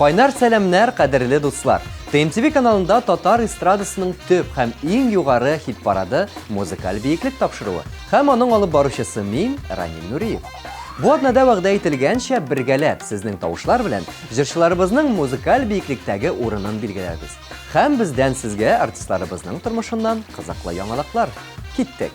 Кайнар сәламнәр, кадерле дуслар! ТМТВ каналында татар эстрадасының төп һәм иң югары хит-парады Музыкаль биеклек тапшыруы һәм аның алып баручысы мин, Ранил Нуриев. Бу атнада вәгъдә ителгәнчә, бергәләп сезнең тавышлар белән җырчыларыбызның музыкаль биеклектәге урынын билгеләрбез. Һәм бездән сезгә артистларыбызның тормышыннан кызыклы яңалыклар. Киттек!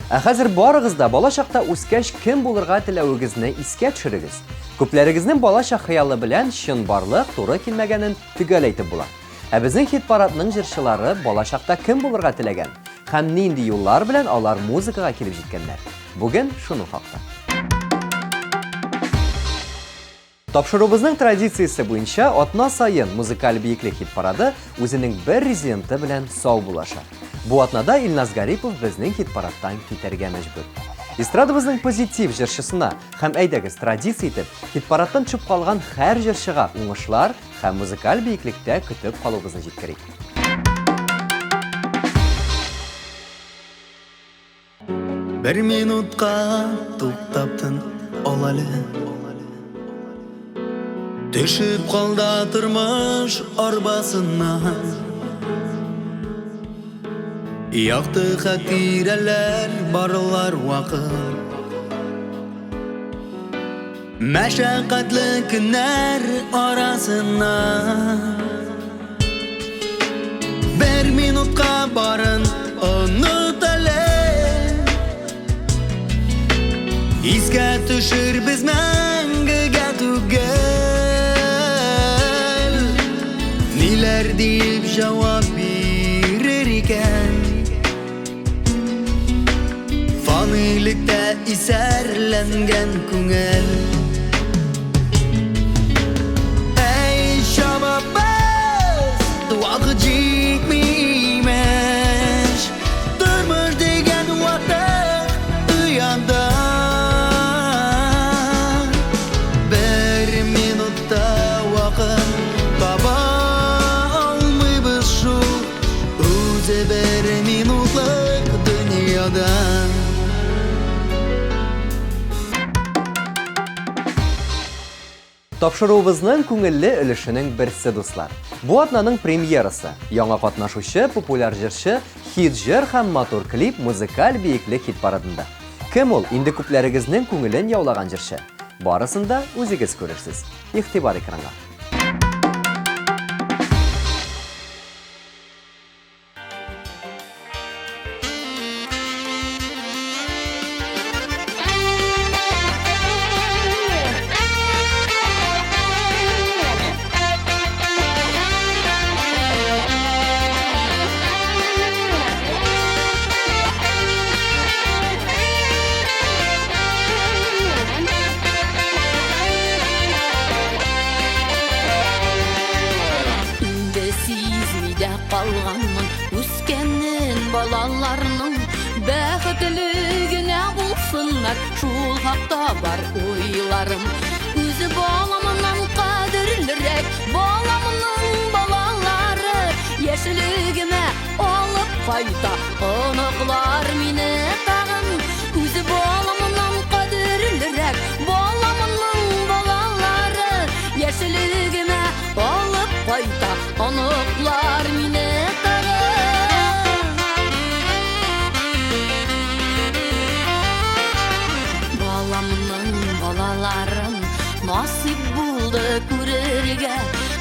Ә хәзер барыгыз да балачакта үскәч кем булырга теләвегезне искә төшерегез. Күпләрегезнең балачак хыялы белән чынбарлык туры килмәгәнен төгәл әйтеп була. Ә безнең хит-парадның җырчылары балачакта кем булырга теләгән һәм нинди юллар белән алар музыкага килеп җиткәннәр? Бүген шуның хакта. Тапшыруыбызның традициясе буенча атна саен музыкаль биеклек хит-парады үзенең бер резиденты белән саубуллаша. Бу атнада Илназ Гарипов безнең хит-парадтан китәргә мәҗбүр. Эстрадабызның позитив җырчысына һәм, әйдәгез, традиция итеп, хит-парадтан төшеп калган һәр җырчыга уңышлар һәм музыкаль биеклектә көтеп калуыбызны җиткерик. Бер минутка туктап тын ал әле. Төшеп калда тормыш арбасыннан. Якты хатирәләр барлар вакыт. Мәшәкатьле көннәр арасыннан. Бер минутка барын оныт әле. Искә төшер без мәңгегә түгел. Ниләр дип җавап бирер икән? Фанилектә исәрләнгән күңел. Әй, чабабыз, вакыт җитми имеш. Тормыш дигән ватык ояда. Бер минутта вакыт таба алмыйбыз шул. Үзе бер минутлык дөньяда. Тапшыруыбызның күңелле өлешенең берсе, дуслар. Бу атнаның премьерасы. Яңа катнашучы, популяр җырчы, хит җыр һәм матур клип музыкаль биеклек хит-парадында. Кем ул, инде күпләрегезнең күңелен яулаган җырчы? Барысын да үзегез күрерсез. Игътибар экранга. Инде сизми дә калганмын үскәнен балаларның. Бәхетле генә булсыннар, шул хакта бар уйларым. Үзе баламнан кадерлерәк, баламның балалары. Яшьлегемә алып кайта оныклар мине тагын. Үзе баламнан кадерлерәк, баламның балалары. Яшьлегемә алып кайта оныклар мине тагын. Баламның балаларын насыйп булды күрергә,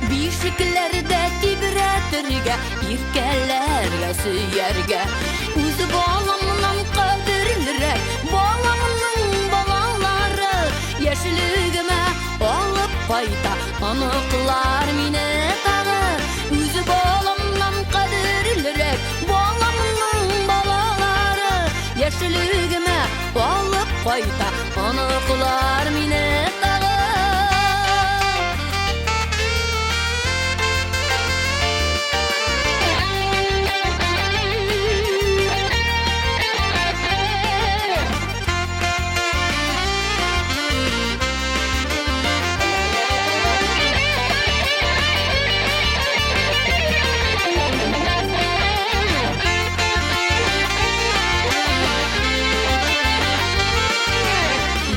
бишекләрдә тибрәтергә, иркәләргә, сөяргә. Үз баламнан кадерлерәк, баламның балалары. Яшьлегемә алып кайта оныклар мине тагы. Үз баламнан кадерлерәк, баламның балалары. Яшьлегемә алып кайта оныклар мине тагы.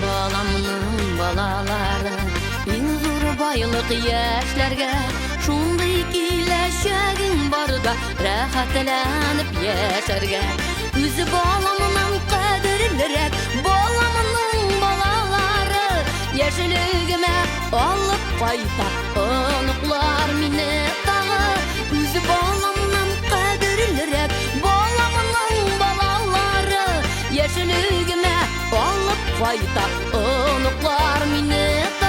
Баламның Байлык яшьләргә. Шундый киләчәгең барда рәхәтләнеп яшәргә. Үз баламнан кадерлерәк баламның балалары. Яшьлегемә алып кайта оныклар мине тагы. Үз баламнан кадерлерәк баламның балалары. Яшьлегемә алып кайта оныклар мине тагы.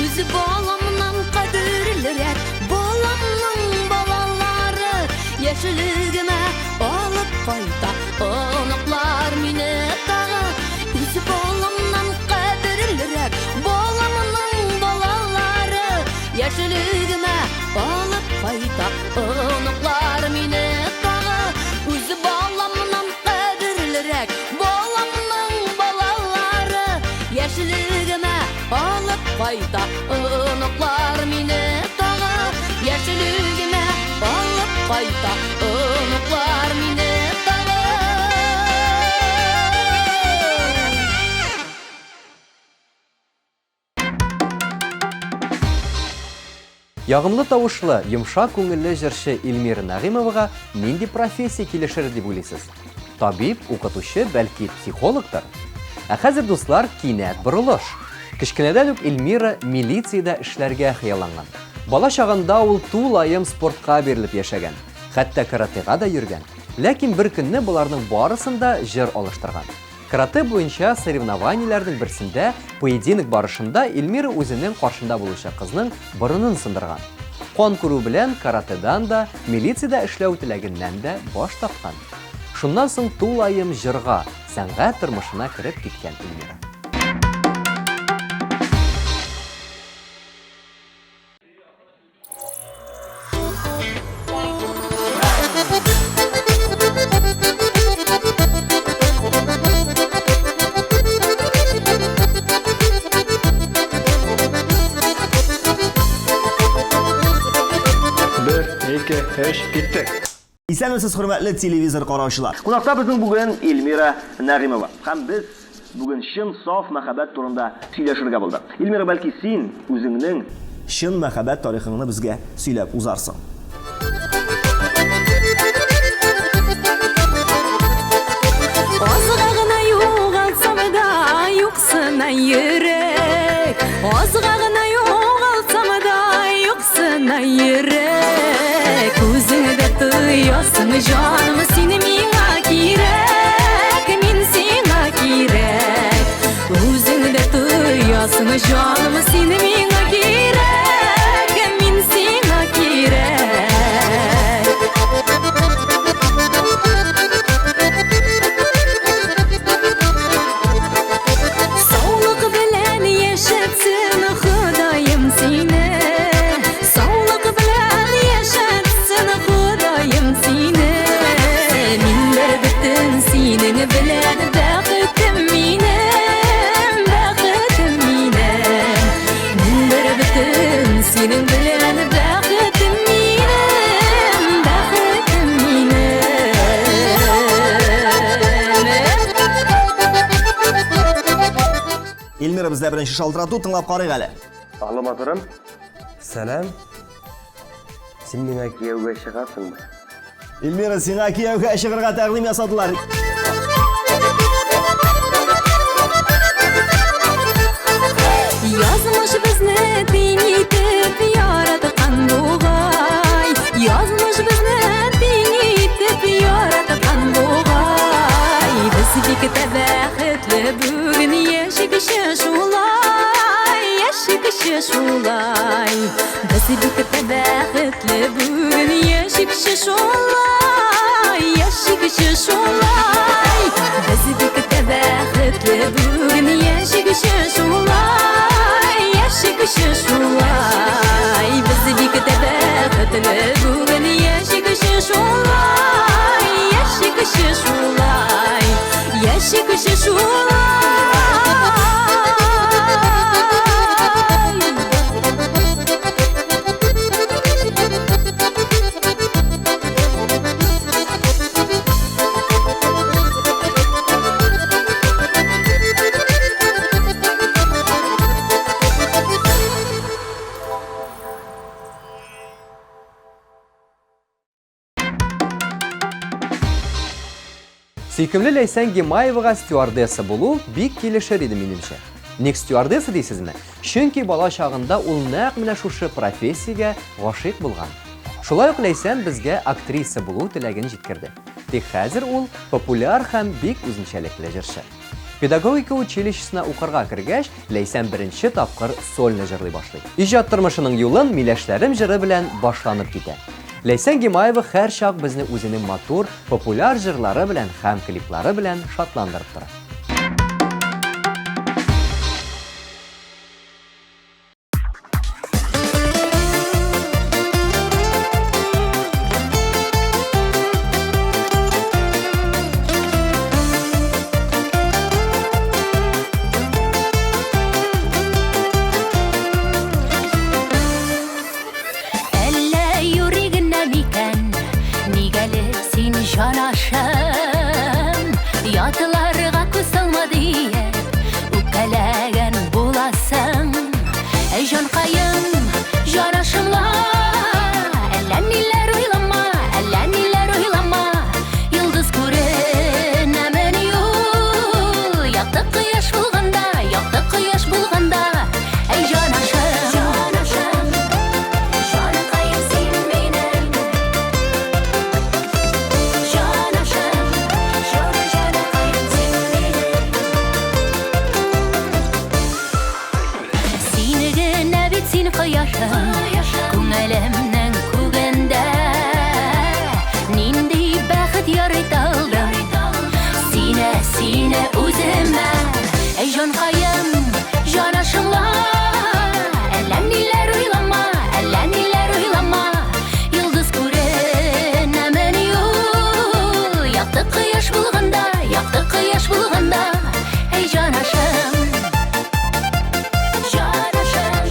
Үз баламнан кадерлерәк баламның балалары. Яшьлегемә алып кайта оныклар мине тагы. Үз баламнан кадерлерәк баламның балалары. Яшьлегемә алып кайта оныклар мине тагы. Үз баламнан кадерлерәк баламның балалары. Яшьлегемә алып кайта оныклар мине тагы. Яшьлегемә алып кайта оныклар мине тагы. Ягымлы тавышлы, йомшак күңелле җырчы Эльмира Нәгыймовага нинди профессия килешер дип уйлыйсыз? Табиб, укытучы, бәлки психологтыр? Ә хәзер, дуслар, кинәт борылыш. Кечкенәдән үк Эльмира милициядә эшләргә хыялланган. Бала чагында ул тулаем спортка бирелеп яшәгән. Хәтта каратэга да йөргән. Ләкин бер көнне боларның барысын да җыр алыштырган. Каратэ буенча соревнованиеләрнең берсендә поединок барышында Эльмира үзенең каршында булучы кызның борынын сындырган. Кан күрү белән каратэдан да, милициядә эшләү теләгеннән дә баш тарткан. Шуннан соң тулаем җырга, сәнгать тормышына кереп киткән Эльмира. Бер, ике, өч, киттек. Исәнмесез, хөрмәтле телевизор караучылар. Кунакта безнең бүген Эльмира Нәгыймова. Һәм без бүген чын саф мәхәббәт турында сөйләшергә булдык. Эльмира, бәлки син үзеңнең чын мәхәббәт тарихыңны безгә сөйләп узарсың. Азга гына югалтсам да юксына йөрәк. Азга гына югалтсам да юксына йөрәк. Үзең дә тоясың, җаным, син миңа кирәк, мин сиңа кирәк. Үзең дә тоясың, җаным, син миңа кирәк, мин сиңа кирәк. Саулык белән яшәтсен Ходаем сине. Саулык белән яшәтсен Ходаем сине. Мин бер бөтен синең белән бәхетем минем, бәхетем минем. Мин бер бөтен синең белән бәхетем минем, бәхетем минем. Эльмира, бездә беренче шалтырату, тыңлап карыйк әле. Алло, матурым. Сәлам. Син миңа кияүгә чыгасыңмы? Эльмира, сиңа кияүгә чыгарга тәкъдим ясадылар. Язмыш безне тиң итеп яраткан бугай. Язмыш безне тиң итеп яраткан бугай. Без бик тә бәхетле бүген яшикче шулай, яшикче шулай. Без бик тә бәхетле бүген яшикче шулай, яшикче шулай. Без бик тә бәхетле бүген яшикче шулай, яшикче шулай. Без бик тә бәхетле бүген яшикче шулай, яшикче шулай, яшикче шулай. Сөйкемле Ләйсән Гимаевага стюардесса булу бик килешер иде, минемчә. Ник стюардесса дисезме? Чөнки бала чагында ул нәкъ менә шушы профессиягә гашыйк булган. Шулай ук Ләйсән безгә актриса булу теләген җиткерде. Тик хәзер ул популяр һәм бик үзенчәлекле җырчы. Педагогика училищесына укырга кергәч, Ләйсән беренче тапкыр сольно җырлый башлый. Иҗат тормышының юлын Миләшләрем җыры белән башланып китә. Ләйсән Гимаева һәрчак безне үзенең матур, популяр җырлары белән һәм клиплары белән шатландырып тора. Әллә юри генә микән, ник әле син җанашым? Ятларга күз салма диеп, үпкәләгән буласың. Әй, җанкаем, җанашым ла, әллә ниләр уйлама, әллә ниләр уйлама. Йолдыз күренәмени ул, якты кояш булганда, якты кояш булганда. Әй, җанашым, җанашым, җанкаем син минем. Җанашым, җаны җанкаем син минем. Син генә бит син кояшым, күңелемнең күгендә. Нинди бәхет ярыйталдым, сине, сине үземә. Әй, җанкаем, җанашым ла, әллә ниләр уйлама, әллә ниләр уйлама. Йолдыз күренәмени ул, якты кояш булганда, якты кояш булганда. Әй, җанашым, җанашым.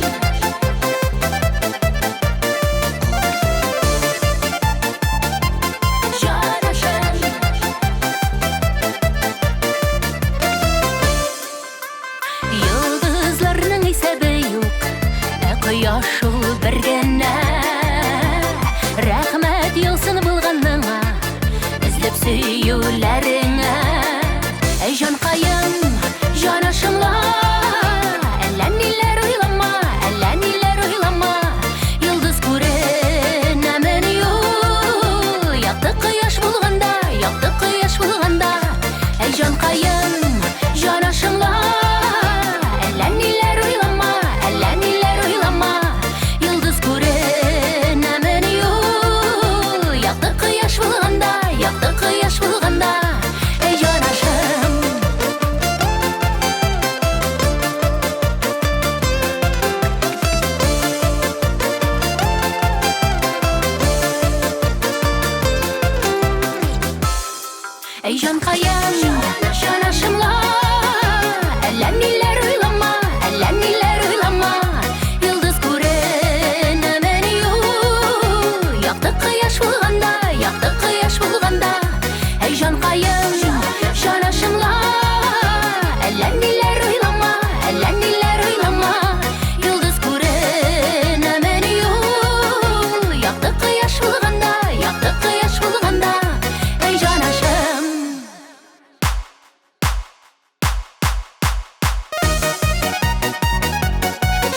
Җанашым. Йолдызларның исәбе юк, ә кояш ул бер генә. Рәхмәт яусын булганыңа, эзләп сөюләреңә. Әй, җанкаем, җанашым ла, әллә ниләр уйлама, әллә ниләр уйлама. Йолдыз күренәмени ул, якты кояш булганда, якты кояш булганда. Әй, җанкаем, җанашым ла, әллә ниләр уйлама, әллә ниләр уйлама. Йолдыз күренәмени ул, якты кояш булганда, якты кояш булганда. Әй, җанашым. Әй, җанкаем, җанашым ла, әллә ниләр уйлама, әллә ниләр уйлама. Йолдыз күренәмени ул, якты кояш булганда, якты кояш булганда. Әй, җанкаем, җанашым ла, әллә ниләр уйлама, әллә ниләр уйлама. Йолдыз күренәмени ул, якты кояш булганда, якты кояш булганда. Әй, җанашым.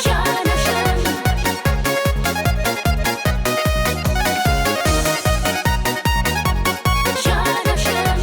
Җанашым. Җанашым.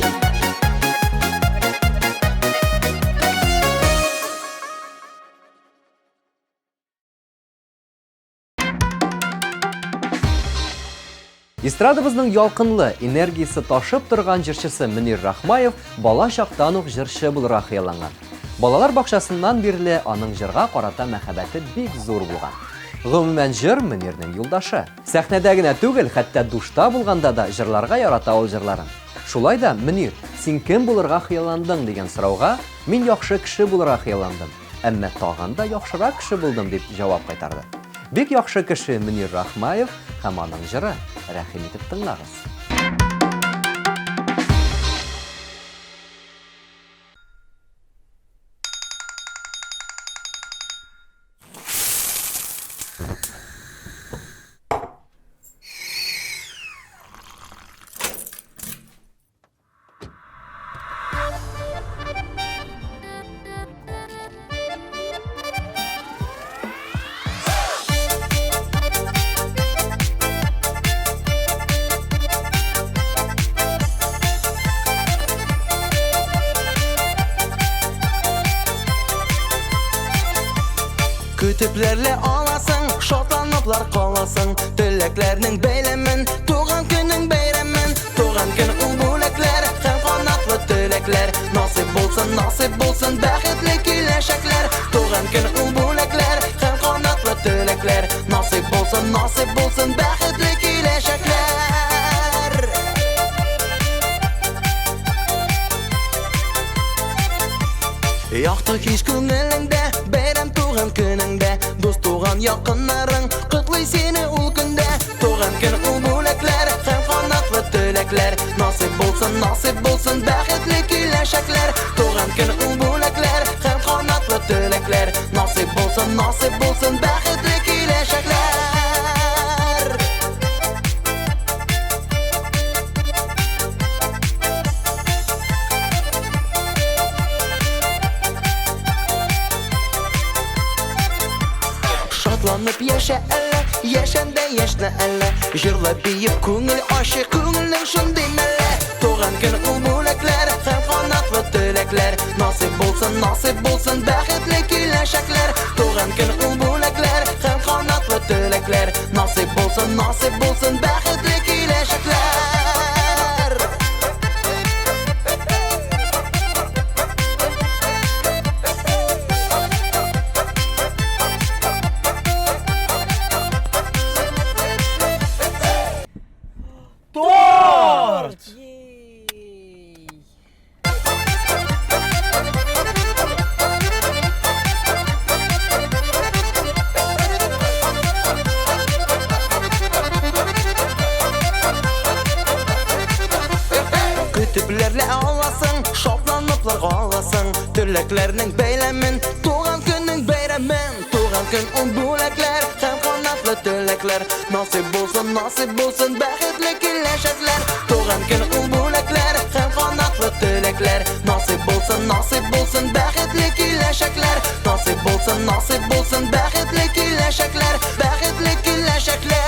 Эстрадабызның ялкынлы, энергиясе ташып торган җырчысы Мөнир Рахмаев бала чактан ук җырчы булырга хыялланган. Балалар бакчасыннан бирле аның җырга карата мәхәббәте бик зур булган. Гомумән, җыр Мөнирнең юлдашы. Сәхнәдә генә түгел, хәтта душта булганда да җырларга ярата ул җырларын. Шулай да, Мөнир, син кем булырга хыялландың дигән сорауга, мин яхшы кеше булырга хыялландым, әмма тагын да яхшырак кеше булдым дип җавап кайтарды. Бик яхшы кеше Мөнир Рахмаев һәм аның җыры. Рәхим итеп тыңлагыз. Көтепләрле аласың, шатланыплар каласың. Теләкләрнең бәйләмен, туган көнең бәйрәмен. Туган көн ул бүләкләр һәм канатлы теләкләр. Насыйп булсын, насыйп булсын бәхетле киләчәкләр. Туган көн ул бүләкләр һәм канатлы теләкләр. Насыйп булсын, насыйп булсын бәхетле киләчәкләр. Якты хис күңелеңдә, бәйрәм туган көнеңдә, дус туган якыннарың котлый сине ул көндә. Туган көн ул бүләкләр һәм канатлы теләкләр. Насыйп булсын, насыйп булсын бәхетле киләчәкләр. Туган көн ул бүләкләр һәм канатлы теләкләр. Насыйп булсын, насыйп булсын бәхетле киләчәкләр. Шатланып яшә әллә, яшәндә яшьнә әллә. Җырлап биеп күңел ачык, күңелнең шундый мәллә. Туган көн ул бүләкләр һәм канатлы теләкләр. Насыйп булсын, насыйп булсын бәхетле киләчәкләр. Туган көн ул бүләкләр һәм канатлы теләкләр. Насыйп булсын, насыйп булсын бәхетле киләчәкләр. Торт! Көтепләрле аласың, шатланыплар каласың. Теләкләрнең бәйләмен, туган көннең бәйрәмен. Туган көн ул бүләкләр һәм канатлы теләкләр. Насыйп булсын, насыйп булсын бәхетле киләчәкләр. Туган көн ул бүләкләр һәм канатлы теләкләр. Насыйп булсын, насыйп булсын бәхетле киләчәкләр. Насыйп булсын, насыйп булсын бәхетле киләчәкләр. Бәхетле киләчәкләр.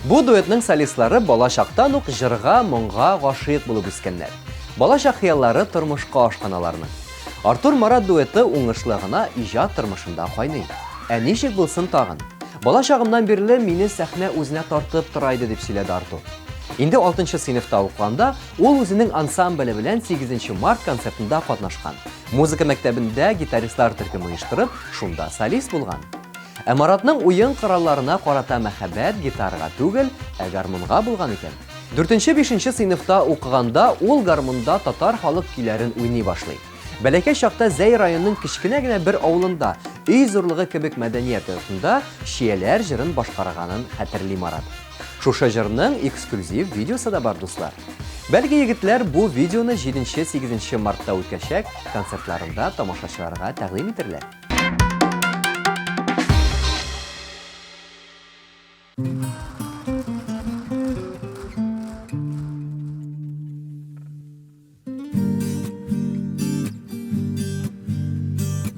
Бу дуэтның солистлары балачактан ук җырга, моңга гашыйк булып үскәннәр. Балачак хыяллары тормышка ашкан аларның. Артур Марат дуэты уңышлы гына иҗат тормышында кайный. Ә ничек булсын тагын? Балачагымнан бирле мине сәхнә үзенә тартып тора иде, дип сөйләде Артур. Инде 6 сыйныфта укыганда ул үзенең ансамбле белән 8 март концертында катнашкан. Музыка мәктәбендә гитаристлар төркеме оештырып, шунда солист булган. Ә Маратның уен коралларына карата мәхәббәт гитарага түгел, ә гармунга булган икән. 4-5 сыйныфта укыганда ул гармунда татар халык көйләрен уйный башлый. Бәләкәй чакта Зәй районының кечкенә генә бер авылында өй зурлыгы кебек мәдәният йортында Чияләр җырын башкарганын хәтерли Марат. Шушы җырның эксклюзив видеосы да бар, дуслар. Бәлки егетләр бу видеоны 7-8 мартта үткәчәк концертларында тамашачыларга тәкъдим итерләр.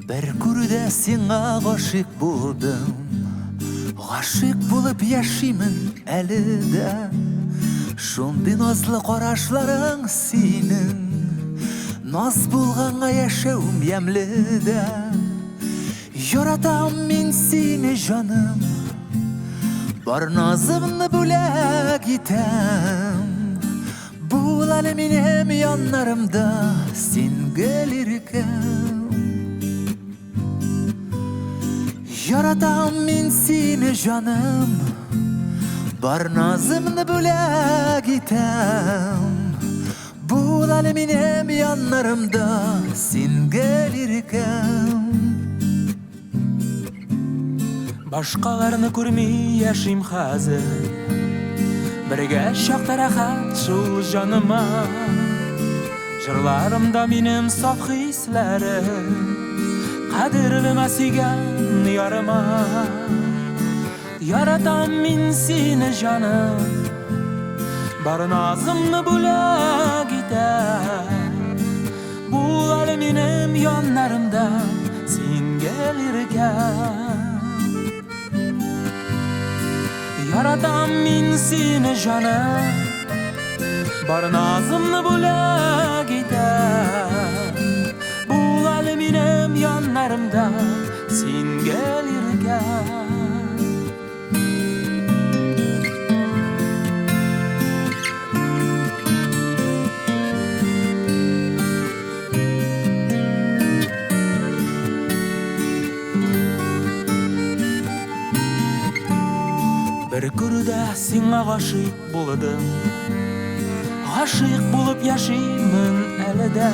Бер күрүдә сиңа гашыйк булдым, гашыйк булып яшимен әле дә. Шундый назлы карашларың синең, наз булганга яшәвем ямьле дә. Яратам мин сине, җаным, бар назымны бүләк итәм. Бул әле минем яннарымда, син гел иркәм. Яратам мин сине, җаным, бар назымны бүләк итәм. Бул әле минем яннарымда, син гел иркәм. Башкаларны күрми яшим хәзер, бергә чакта рәхәт шул җаныма. Җырларымда минем саф хисләрем, кадерлемә сөйгән ярыма. Яратам мин сине, җаным, бар назымны бүләк итәм. Бул әле минем яннарымда, син гел иркәм. Яратам мин сине, җаным, бар назымны бүләк итәм. Бул әле минем яннарымда, син гел иркәм. Бер күрүдә сиңа гашыйк булдым, Гашыйк булып яшимен әле дә.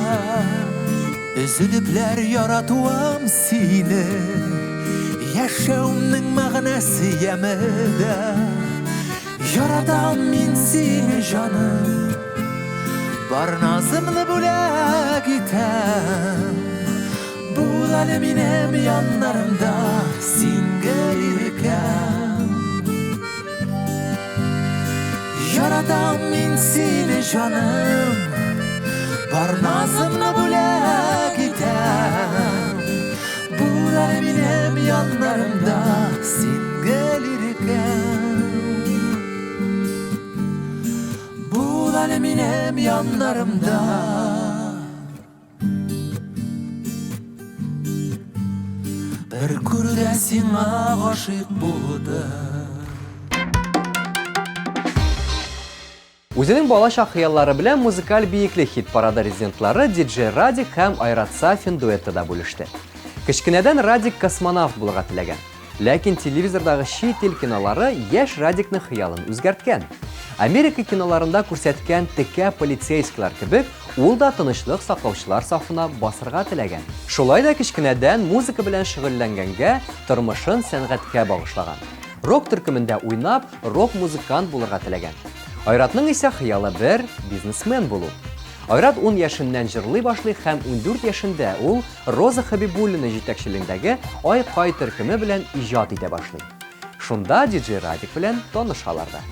Өзелепләр яратуым сине, Яшәүемнең мәгънәсе яме дә. Яратам мин сине, җаным, Бар назымны бүләк итәм. Бул әле минем яннарымда, син гел иркәм. Яратам мин сине, җаным, бар назымны бүләк итәм. Бул әле минем яннарымда, син гел иркәм. Бул әле минем яннарымда. Бер күрүдә сиңа гашыйк булдым. Үзенең балачак хыяллары белән музыкаль биеклек хит-парады резидентлары диджей Радик һәм Айрат Сафин дуэты да бүлеште. Кечкенәдән Радик космонавт булырга теләгән. Ләкин телевизордагы чит ил кинолары яшь Радикның хыялын үзгәрткән. Америка киноларында күрсәткән текә полицейскийлар кебек, ул да тынычлык саклаучылар сафына басырга теләгән. Шулай да кечкенәдән музыка белән шөгыльләнгәнгә, тормышын сәнгатькә багышлаган. Рок төркемендә уйнап, рок-музыкант булырга теләгән. Айратның исә хыялы бер, бизнесмен булу. Айрат 10 яшеннән җырлый башлый һәм 14 яшендә ул Роза Хабибуллина җитәкчелегендәге Ай-Кай төркеме белән иҗат итә башлый. Шунда диджей Радик белән танышалар да.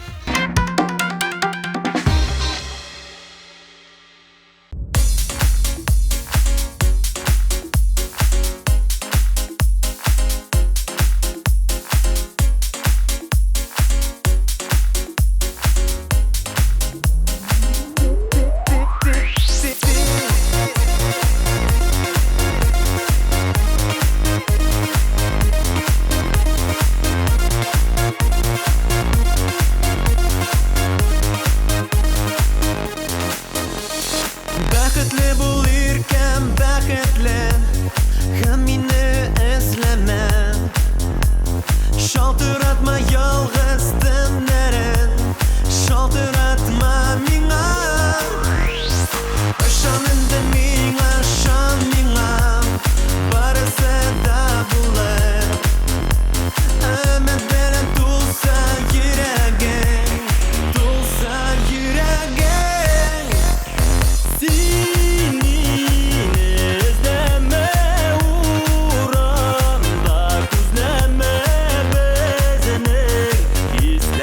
Бәхетле бул, иркәм, бәхетле, һәм мине эзләмә. Шалтыратма ялгыз төннәрен, шалтыратма миңа. Ышан инде миңа, ышан миңа, барысы да булыр. Өмет белән тулса йөрәгең, тулса йөрәгең. Син мине эзләмә урамда, күзләмә безнең хисләрне.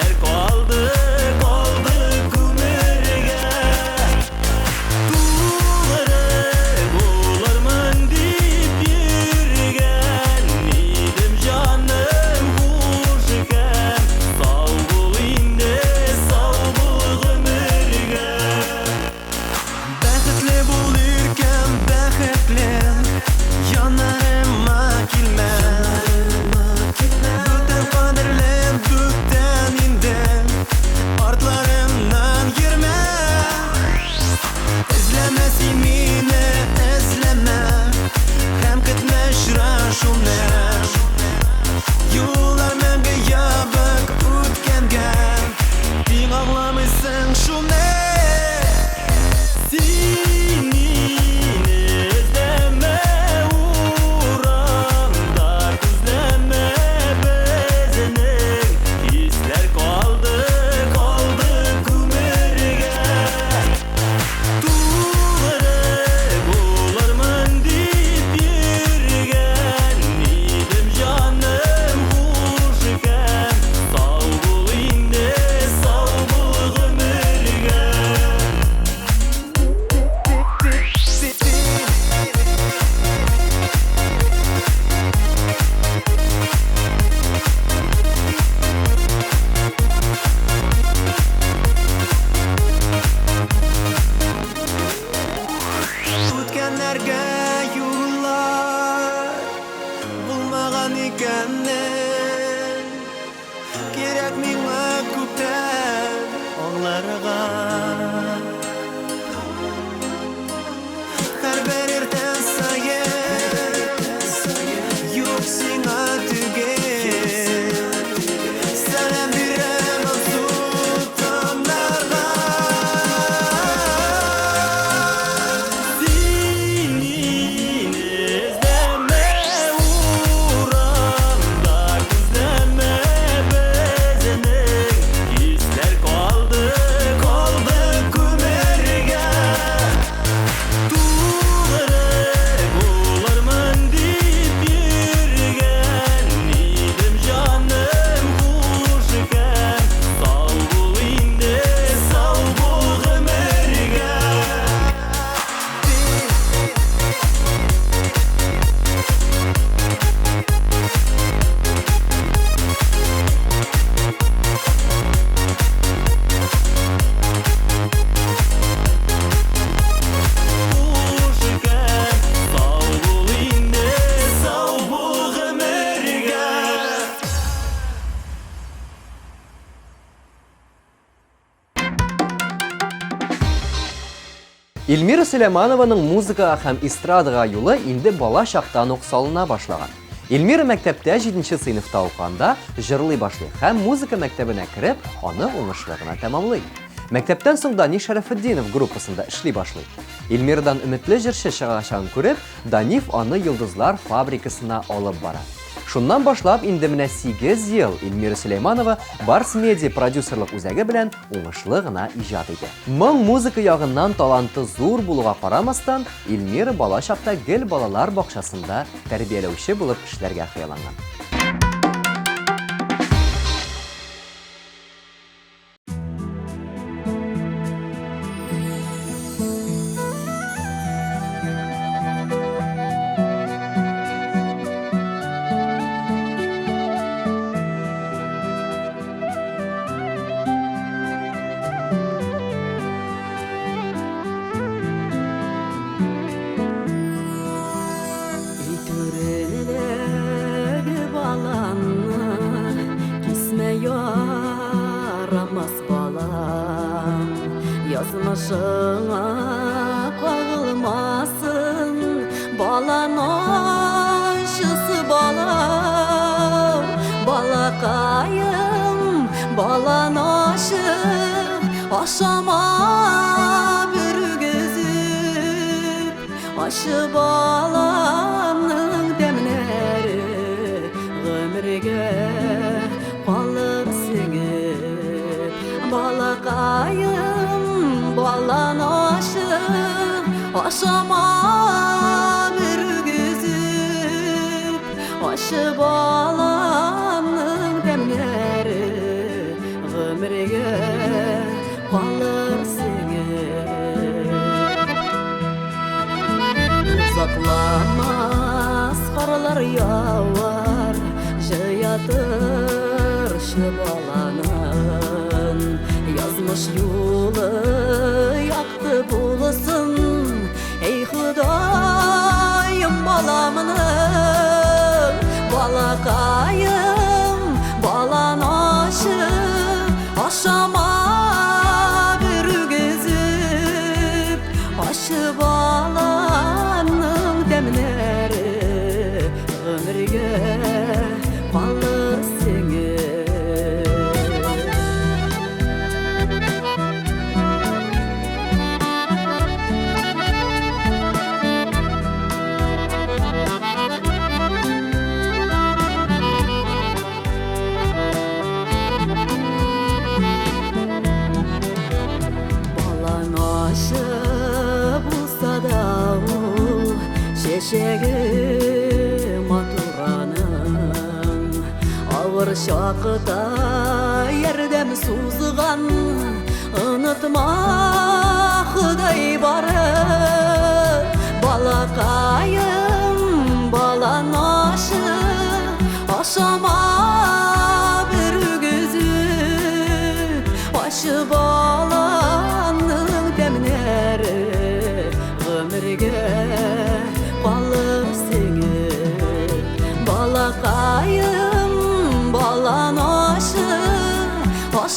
ялган икәнен кирәк миңа күптән аңларга. Һәрбер иртә саен юк сиңа түгел, сәлам бирәм алсу таңнарга. Син мине эзләмә урамда, күзләмә безнең хисләр калды, калды күмергә. Тугры булырмын дип йөргән идем, җаным, хуш икән. Сау бул инде, сау бул гомергә. Хуш икән, сау бул инде, сау бул гомергә. Эльмира Сөләйманованың музыкага һәм эстрадага юлы инде бала чактан ук салына башлаган. Эльмира мәктәптә 7 сыйныфта укыганда җырлый башлый һәм музыка мәктәбенә кереп, аны уңышлы гына тәмамлый. Мәктәптән соң Даниф Шәрәфетдинов группасында эшли башлый. Эльмирадан өметле җырчы чыгачагын күреп, Даниф аны Йолдызлар фабрикасына алып бара. Шуннан башлап инде менә 8 ел Эльмира Сөләйманова Барс Медиа продюсерлык үзәге белән уңышлы гына иҗат итә. Моң музыка ягыннан таланты зур булуга карамастан, Эльмира бала чакта гел балалар бакчасында тәрбияләүче булып эшләргә хыялланган. Өй түрендәге баланны кисмә, ярамас балам. Язмышыңа кагылмасын, балан ачысы балам. Балакаем, балан ашы, ашама бер үгезеп. Ачы баланның тәмнәре гомергә калыр сеңеп. Балакаем, балан ашы, ашама бер үгезеп. Ачы баланның тәмнәре гомергә калыр сеңеп. Озакламас карлар явар, җыя торчы баланын. Язмыш юлы якты булсын, эй Ходаем, баламның. Балакаем, балан ашы, ашама бер үгезеп. Ачы баланның тәмнәре гомергә калыр сеңеп. Балан ашы булса да ул, чәчәге матур аның. Авыр чакта ярдәм сузган, онытма, Ходай бары. Балакаем, балан ашы, ашама бер үгезеп. Ачы баланның тәмнәре гомергә калыр сеңеп. Балакаем,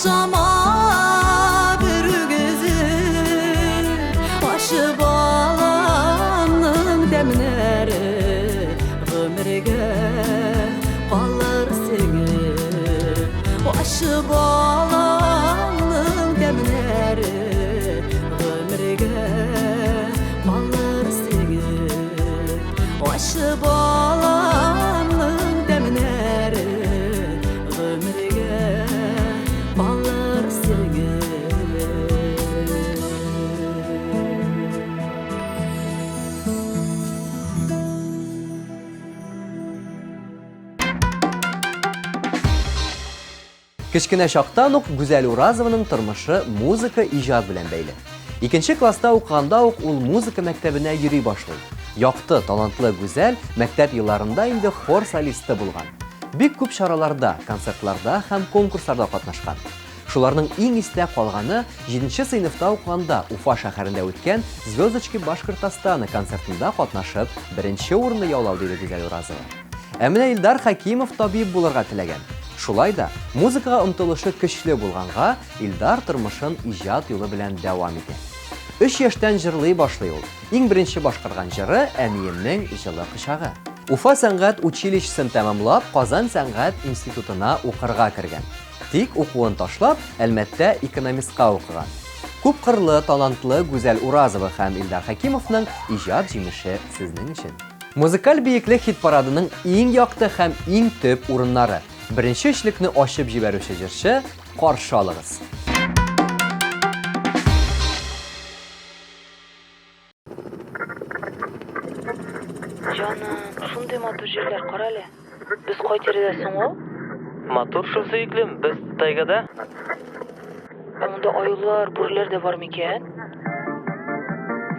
Ашама берүгезе Ашы баланның тәмнәре Гомергә калыр сеңеп Ашы баланның тәмнәре Гомергә калыр сеңеп Ашы баланның тәмнәре Гомергә калыр сеңеп. Кечкенә чактан ук Гүзәл Уразованың тормышы музыка, иҗат белән бәйле. Икенче класста укыганда ук ул музыка мәктәбенә йөри башлый. Якты, талантлы Гүзәл мәктәп елларында инде хор солисты булган. Бик күп чараларда, концертларда һәм конкурсларда катнашкан. Шуларның иң истә калганы, җиденче сыйныфта укыганда Уфа шәһәрендә үткән Звездочки Башкортостана концертында катнашып, беренче урынны яулау, диде Гүзәл Уразова. Ә менә Илдар Хәкимов табиб булырга теләгән. Шулай да, музыкага омтылышы көчле булганга, Илдар тормышын иҗат юлы белән дәвам итә. Өч яшьтән җырлый башлый ул. Иң беренче башкарган җыры, Әниемнең җылы кочагы. Уфа сәнгать училищесын тәмамлап, Казан сәнгать институтына укырга кергән. Тик укуын ташлап, Әлмәттә экономистка укыган. Күпкырлы, талантлы Гүзәл Уразова һәм Илдар Хәкимовның иҗат җимеше сезнең өчен. Музыкаль биеклек хит-парадының иң якты һәм иң төп урыннары. Беренче өчлекне ачып җибәрүче җырчы, каршы алыгыз. Җаным, шундый матур җирләр, кара әле. Без кай тирәдә соң ул? Матур шул, сөеклем, без тайгада. Ә монда аюлар, бүреләр дә бар микән?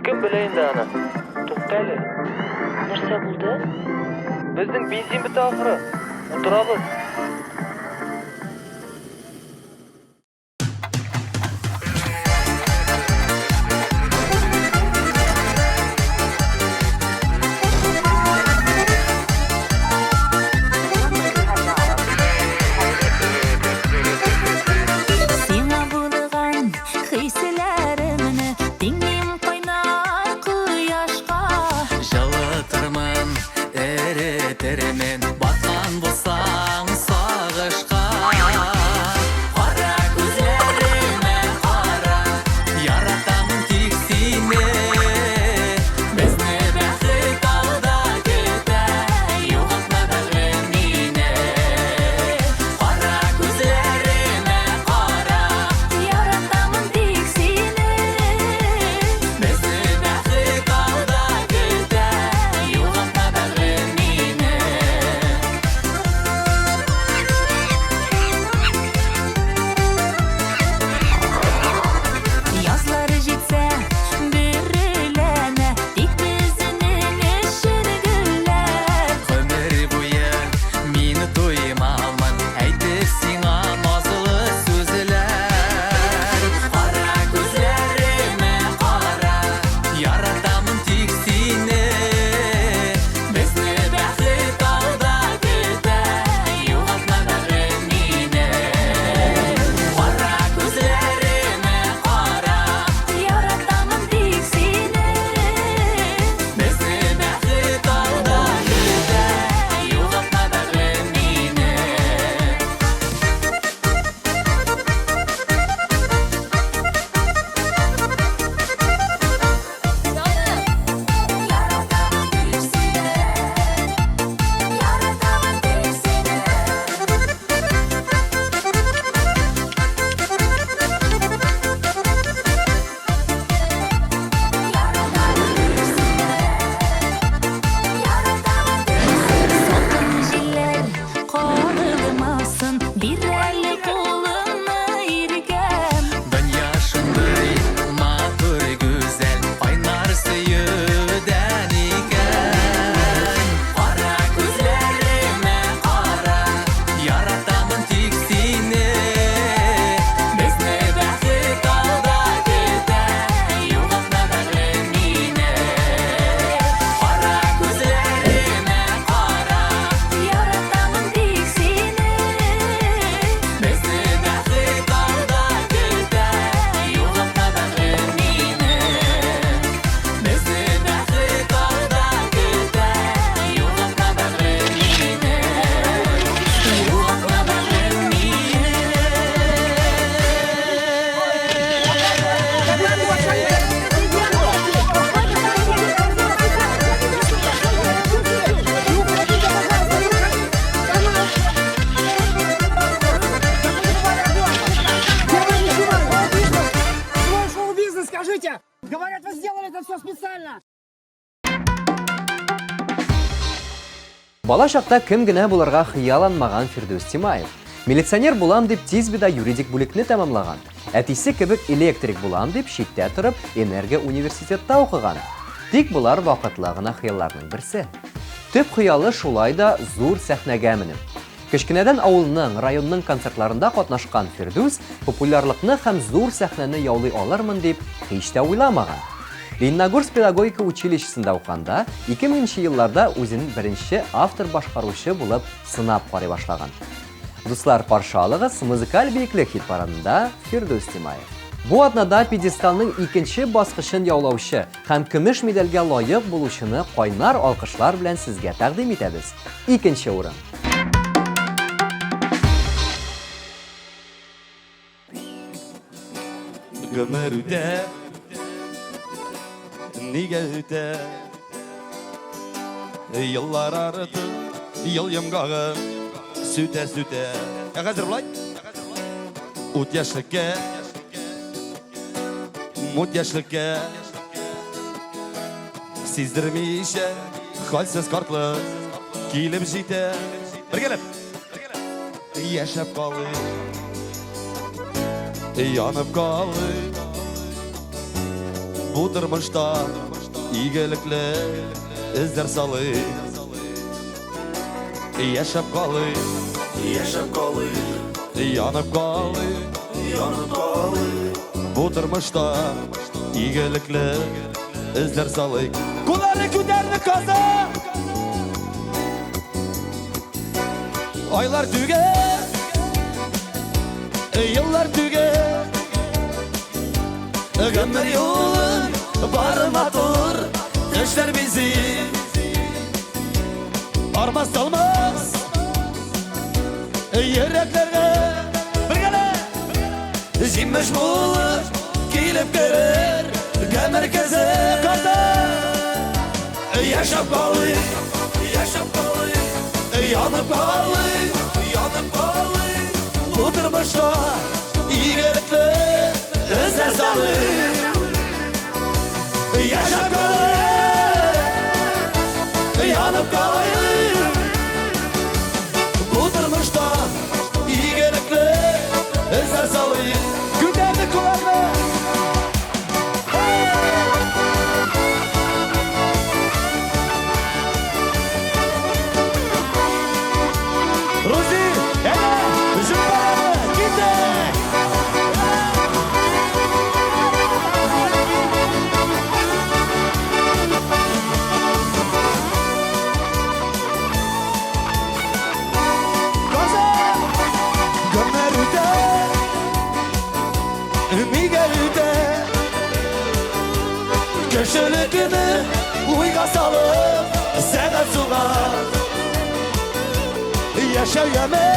Кем белә инде аны. Тукта әле. Нәрсә булды? Безнең бензин бетә ахры. Утырабыз. Сиңа булган хисләремне тиңлим кайнар кояшка. Жылытырмын, эретермен, баткан булсаң сагышка. Бала чакта кем генә булырга хыялланмаган Фирдүс Тимаев. Милиционер булам дип Тизбида юридик бүлекне тәмамлаган. Әтисе кебек электрик булам дип читтә торып энергоуниверситетта укыган. Тик болар вакытлы гына хыялларның берсе. Төп хыялы шулай да зур сәхнәгә менү. Кечкенәдән авылның, районның концертларында катнашкан Фирдүс популярлыкны һәм зур сәхнәне яулый алырмын дип һич тә уйламаган. Лениногорск педагогика училищесында укыганда, 2000 нче елларда үзен беренче автор-башкаручы булып сынап карый башлаган. Дуслар, каршы алыгыз, музыкаль биеклек хит-парадында Фирдүс Тимаев. Бу атнада пьедесталның икенче баскычын яулаучы һәм көмеш медальгә лаек булучыны кайнар алкышлар белән сезгә тәкъдим итәбез. Икенче урын. Гомер үтә, нигә үтә? Еллар арты, ел йомгагы сүтә-сүтә. Ә хәзер болай. Ут яшьлеккә, мут яшьлеккә сиздермичә хәлсез картлык килеп җитә. Бергәләп. Яшәп калыйк, янып калыйк. Бу тормышта игелекле эзләр салыйк. Яшәп калыйк, яшәп калыйк, янып калыйк, янып калыйк. Бу тормышта игелекле эзләр салыйк. Кулларны күтәрдек, Казан! Айлар түгел, еллар түгел, Гомер юлы бары матур төшләр бизи. Армас талмас йөрәкләргә бергәләп җимеш булып килеп керер гомер көзе. Яшәп калыйк, яшәп калыйк, янып калыйк, янып калыйк. Бу тормышта игелекле эзләр салыйк. Яшәп калыйк, янып калыйк. Бу тормышта игелекле эзләр салыйк. Күтәрдек кулларны! Рузи, әнә, җып барабыз, киттек! Казан! Гомер үтә, нигә үтә? Кешелекне уйга салып, сәгать суга. Яшәү яме,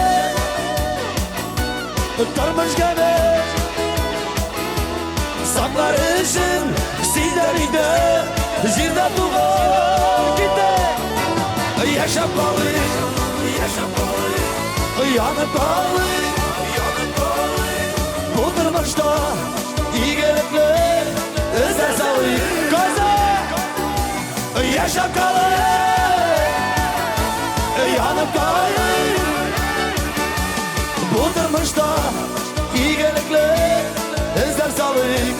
тормыш гаме. Саклар өчен синдән иде, җирдә туган китә. Яшәп калыйк, яшәп калыйк, янып калыйк, янып калыйк. Бу тормышта игелекле эзләр салыйк. Казан! Яшәп калыйк, янып калыйк. Бу тормышта игелекле эзләр салыйк.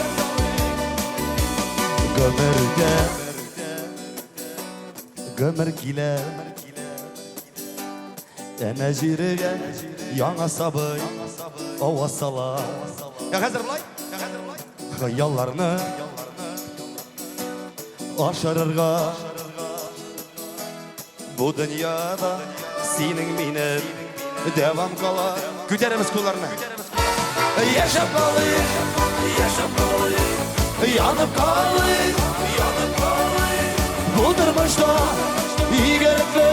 Гомер үтә, гомер килә. Әнә җиргә яңа сабый аваз сала. Ә хәзер болай. Хыялларны ашырырга бу дөньяда синең минем дәвам кала. Күтәрәбез кулларны. Яшәп калыйк, яшәп калыйк, янып калыйк, янып калыйк. Бу тормышта игелекле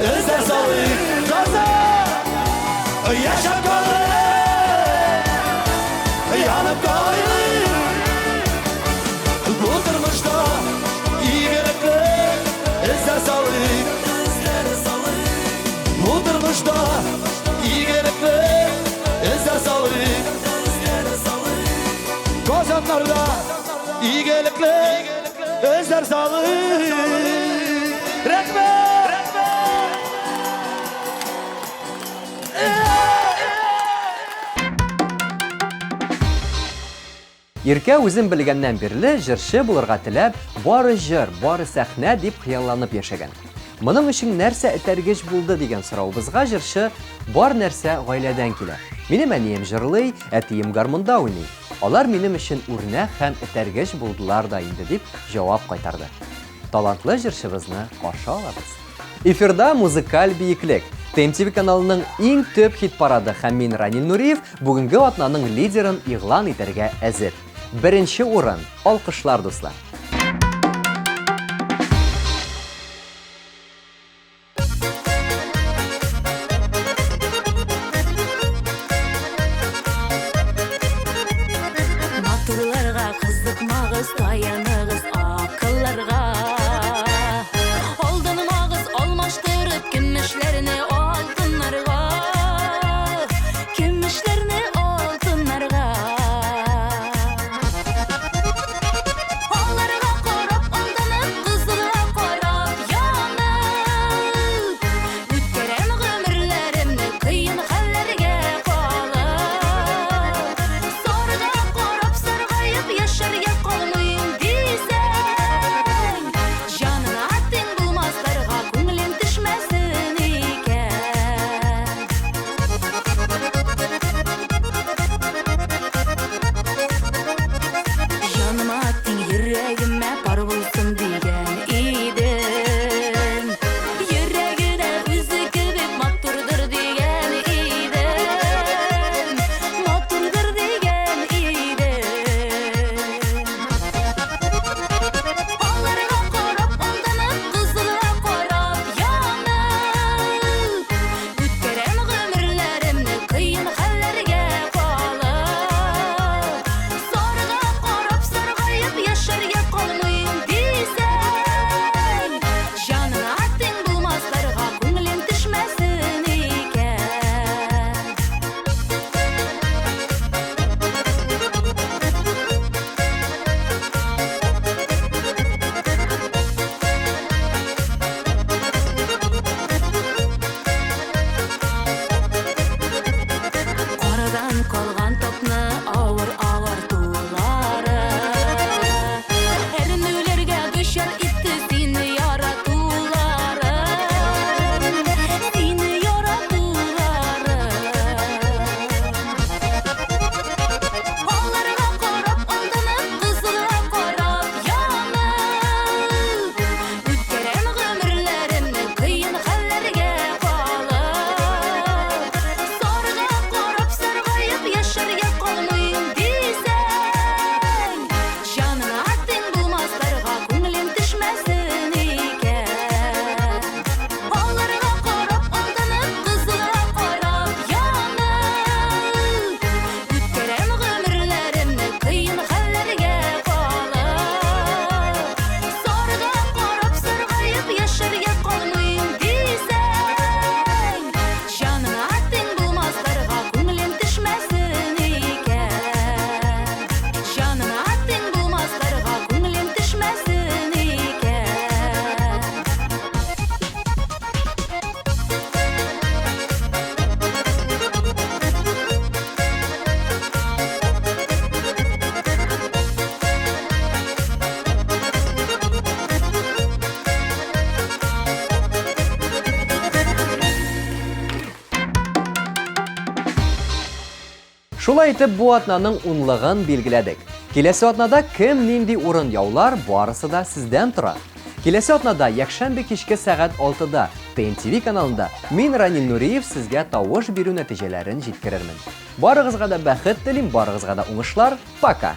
эзләр салыйк. Казан! Яшәп калыйк, янып калыйк. Бу тормышта игелекле эзләр салыйк. Бу тормышта игелекле эзләр салыйк. Казаннарда игелекле эзләр салыйк. Рәхмәт! Иркә үзен белгәннән бирле җырчы булырга теләп, бары җыр, бары сәхнә дип хыялланып яшәгән. Моның өчен нәрсә этәргеч булды дигән соравыбызга җырчы бар нәрсә гаиләдән килә. Минем әнием җырлый, әтием гармунда уйный. Алар минем өчен үрнәк һәм этәргеч булдылар да инде, дип җавап кайтарды. Талантлы җырчыбызны каршы алабыз. Эфирда музыкаль биеклек. ТМТВ каналының иң төп хит-парады һәм мин Ранил Нуриев бүгенге атнаның лидерын игълан итәргә әзер. Беренче урын, алкышлар, дуслар. Матурларга кызыкмагыз, таяныгыз акылларга. Алданмагыз, алмаштырып көмешләрне алтыннарга. Көмешләрне алтыннарга. Аларга карап алданып, кызылга карап янып, үткәрәм гомерләремне кыен хәлләргә калып. Сарга карап саргаеп яшәргә калмыйм дисәң, җаныңа тиң булмасларга күңелең төшмәсен икән. Җаныма тиң йөрәгемә пар булсын дигән идем. Йөрәге дә үзе кебек матурдыр дигән идем. Матурдыр дигән идем. Аларга карап алданып, кызылга карап янып, үткәрәм гомерләремне кыен хәлләргә калып. Сарга карап саргаеп яшәргә калмыйм дисәң, җаныңа тиң булмасларга күңелең төшмәсен икән. Карадан калган тапны авыр авыртулары Әрнүләргә дучар итте сине яратулары Сине яратулары Аларга карап алданып, кызылга карап янып, үткәрәм гомерләремне кыен хәлләргә калып. Сарга карап саргаеп яшәргә калмыйм дисәң, җаныңа тиң булмасларга күңелең төшмәсен икән. Аларга карап алданып, кызылга карап янып, үткәрәм гомерләремне кыен хәлләргә калып. Сарга карап саргаеп яшәргә калмыйм дисәң, җаныңа тиң булмасларга күңелең төшмәсен икән. Җаныңа тиң булмасларга күңелең төшмәсен икән. Шулай итеп, бу атнаның унлыгын билгеләдек. Киләсе атнада кем нинди урын яулар, барысы да сездән тора. Киләсе атнада якшәмбе кичке сәгать 6-да ТНТВ каналында мин Ранил Нуриев сезгә тавыш бирү нәтиҗәләрен җиткерермен. Барыгызга да бәхет телим, барыгызга да уңышлар. Пока!